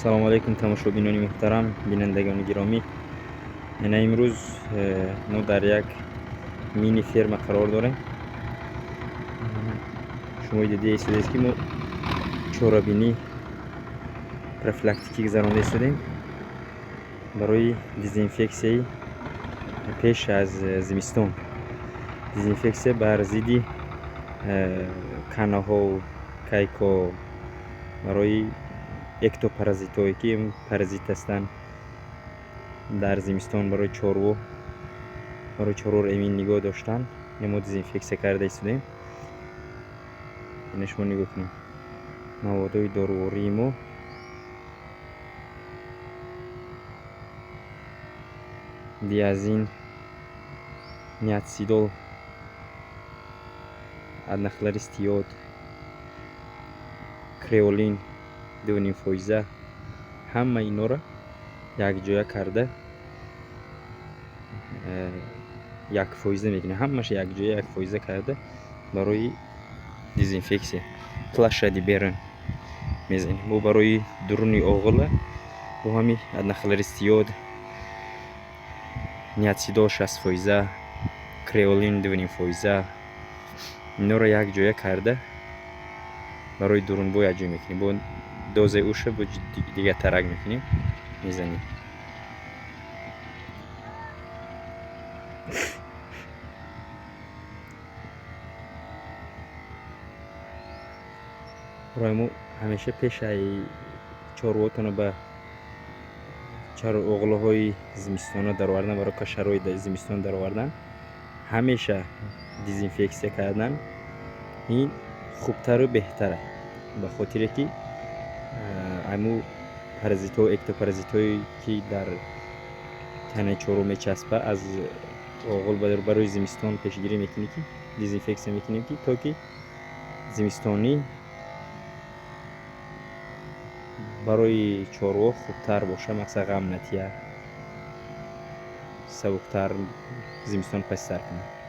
Салому алайкум, тамошобинони муҳтарам, бинандагони гиромӣ. Ина имрӯз мо дар як мини ферма қарор дорем. Шумо дида истодед, ки мо чорабинӣ профилактикӣ гузаронда истодем барои дезинфексияи пеш аз зимистон, дезинфексия бар зидди канаҳову кайко, барои эктопаразитҳое, ки паразит ҳастанд дар зимистон, барои чорво, барои чорворо эмин нигоҳ доштан мо дезинфексия карда истодем. Ина шумо нигоҳ кунед, маводҳои дорувории мо: диазин, ниацидол, однохлористый йод, креолин 2,5%. Ҳама инора якҷоя карда 1% мекунем. Ҳамаша якҷоя 1% карда барои дезинфексия плашади берун мезанем. Бо барои дуруни оғила бо ҳами однохлористый йод, ниацидол 60%, креолин 2,5%, инора якҷоя карда барои дурунбо якҷоя мекунем. Бо дозаи уша бо дигартарак мекунем, мезанем. Барои мо ҳамеша пешаи чорвотонро ба оғилаҳои зимистона даровардан, барои кашарои зимистон даровардан, ҳамеша дезинфексия кардан ин хубтару беҳтара, ба хотире ки аму паразитҳо, эктопаразитҳое, ки дар танаи чорво мечаспа, аз оғил барои зимистон пешгирӣ мекунӣ, ки дезинфексия мекунем, ки то ки зимистонӣ барои чорво хубтар боша, мақсад ғам натия, сабуктар зимистон паси сар кунад.